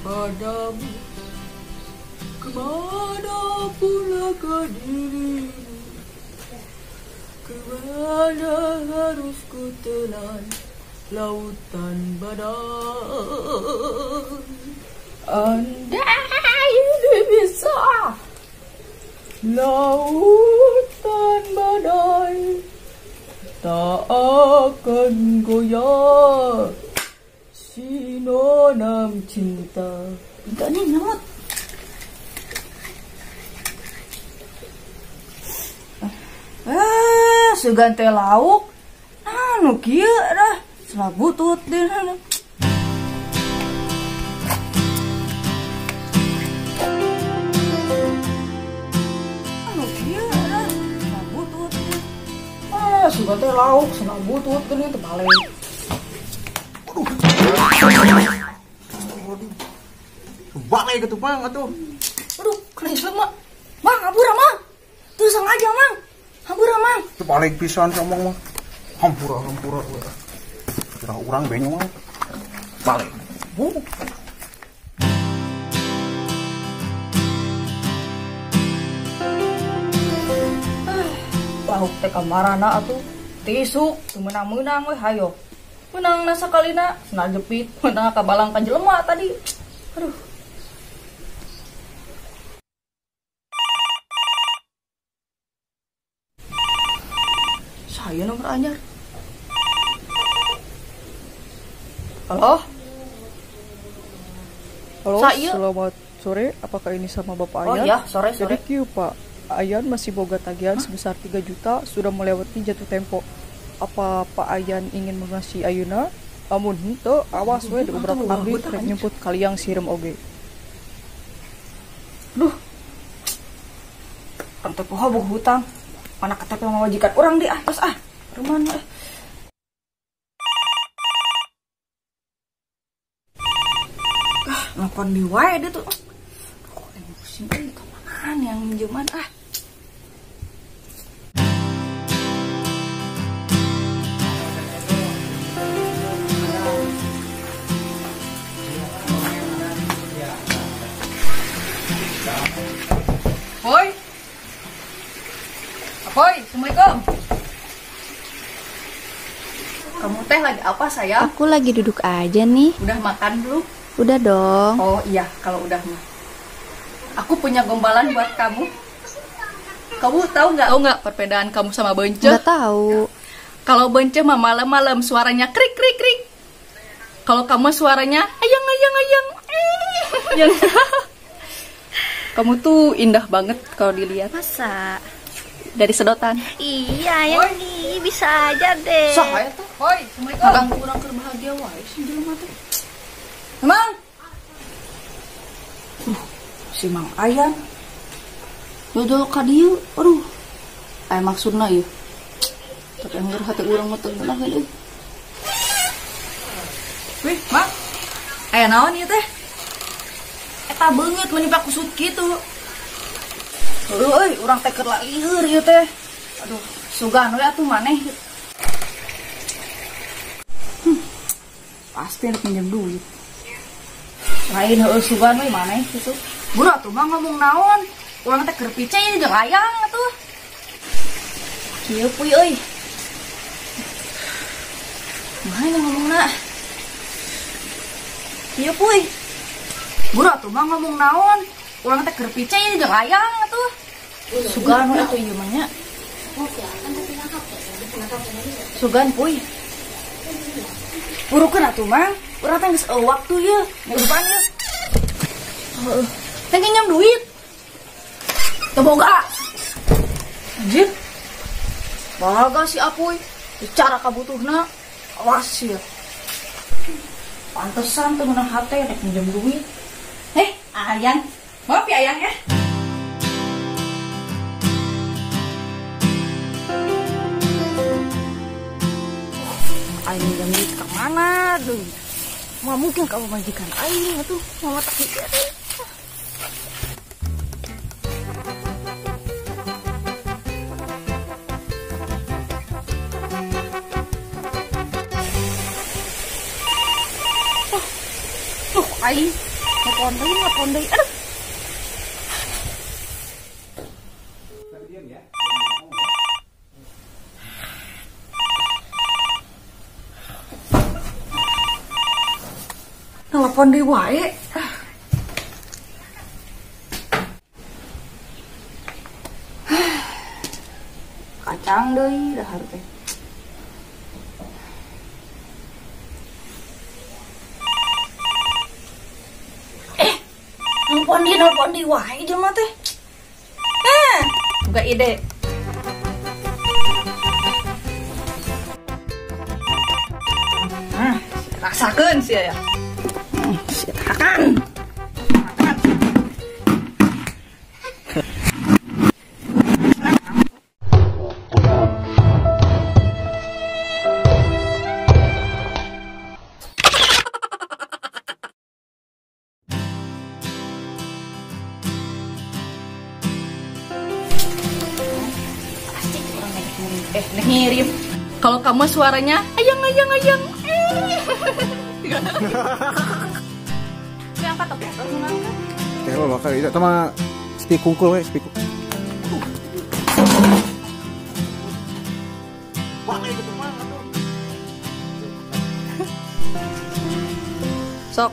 padamu. Kemana pula ke dirimu? Kemana harus ku telan lautan badai? Andai ini bisa lautan badai tak akan goyah si nonam cinta. Enggak nih nyamut. Sugan teh lauk. Anu kieu dah, selabutut deh. Anu kieu dah, selabutut deh. Sugan teh lauk, selabutut geuning teh balik. Aduh. Balik ke tupang atuh. Aduh, kena islam mah. Mang, hampura mang. Tuh sengaja mang. Hampura mang. Teu balik pisan ka mang mah. Hampura hampura. Kira urang benyong mah. Balik. Bu. Lauk teh kamarana atuh. Tisuk teu meunang-meunang we hayo. Meunangna sakalina sendal jepit, meunang kabalang ka jelema tadi. Aduh. Saya nomor anyar. Halo? Halo, saya. Selamat sore. Apakah ini sama Bapak Ayan? Oh iya, sore, sore. Jadi kieu Pak, Ayan masih boga tagihan sebesar 3 juta sudah melewati jatuh tempo. Apa Pak Ayan ingin melunasi ayeuna? Amun henteu, awas we beberapa abdi rek nyemput kaliang sireum oge. Duh. Tante poho boga hutang. Mana KTP majikan orang di atas ah. Rumana. Ah, nelpon di wae dia tuh. Aduh, kok pusing euy, kamanaan yang minjeman ah. Hoi. Hoi, Assalamualaikum. Kamu teh lagi apa sayang? Aku lagi duduk aja nih. Udah makan belum? Udah dong. Oh iya, kalau udah mah. Aku punya gombalan buat kamu. Kamu tahu nggak? Tahu nggak perbedaan kamu sama Bence? Nggak tahu. Kalau Bence mah malam-malam suaranya krik krik krik. Kalau kamu suaranya ayang ayang ayang. Ayang. Kamu tuh indah banget kalau dilihat. Masa? Dari sedotan. Iya, yang ini bisa aja deh. Sah ya tuh. Hoi, Assalamualaikum. Ganggu urang keur bahagia wae si jelema teh. Mang. Si Mang Ayan. Dodol ka dieu. Aduh. Aya maksudna ieu. Tapi anggar hati urang mah teu ngeunah euy. Wih, Mang. Aya naon ieu teh? Eta beungeut menimpa kusut kitu. Euy, urang teh keur lieur ieu teh. Aduh, sugan we atuh maneh. Pasti rek minjem duit. Lain heueuh sugan we maneh kitu. Buru atuh mah ngomong naon? Urang teh keur pice jeung ayang atuh. Kieu puy euy. Mana ngomongna? Kieu puy. Buru atuh mah ngomong naon? Urang teh keur pice jeung ayang atuh. Sugan we atuh ieu mah nya. Sugan puy. Burukeun atuh mang, urang teh geus waktu ieu, ngurupan ieu. Heeh. Teh nginjem duit. Teu boga. Anjir. Boga si Apuy. Secara kabutuhna awas ieu. Pantesan teu meunang hate rek minjem duit. Ayang. Maaf ya Ayang ya. Aing minjem duit ke mana duh? Mah mungkin kamu majikan aing atuh, mama tak mikirin. Oh, aing Nelpon deui, aduh. Nelpon deui wae. Kacang deui dahar teh. Nelpon di wae jelema teh. Buka ide. Rasakeun sia ya. Silakan. Ngirim. Kalau kamu suaranya ayang ayang ayang. Angkat apa? Kayak lo bakal itu sama speak kungkul we, speak. Sok,